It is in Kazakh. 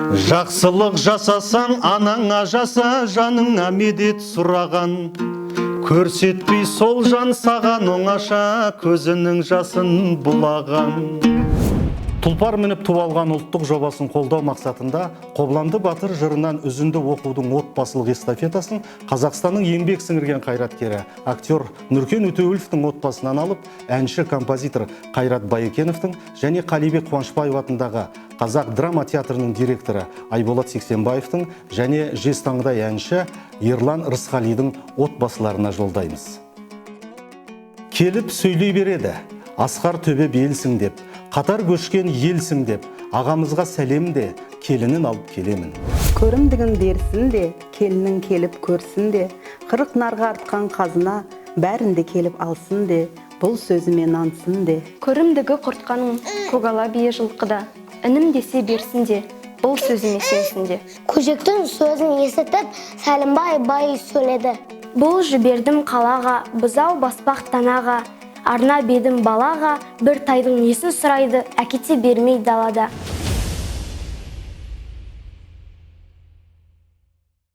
Жақсылық жасасаң, анаңа жаса, жаныңа медет сұраған. Көрсетпей сол жан саған оңаша, көзінің жасын бұлаған. Тұлпар мініп ту алған ұлттық жобасын қолдау мақсатында Қобыланды батыр жырынан үзінді оқудың отбасылық эстафетасын Қазақстанның еңбек сіңірген қайраткері, актер Нүркен Өтеуіловтің отбасынан алып, әнші композитор Қайрат Байекеновтің және Қалибек Қуанышбаев атындағы Қазақ драма театрының директоры Айболат Сексенбаевтың және жезтаңдай әнші Ерлан Рысқалидың отбасыларына жолдаймыз. Келіп сөйлей береді, асқар төбе белсің деп, қатар көшкен елсің деп, ағамызға сәлем де, келінін алып келемін. Көрімдігін берсін де, келінің келіп көрсін де, 40 нарға артқан қазына, бәрін де келіп алсын де, бұл сөзіме нансын де. Көрімдігі құртқаның көгала бие жылқыда, інім десе берсін де, бұл сөзіме сенсін де. Көжектің сөзін есітіп, Сәлімбай бай сөйледі. Бұл жібердім қалаға, бұзау баспақ танаға, арнап едім балаға, бір тайдың несін сұрайды, әкете бермей далада.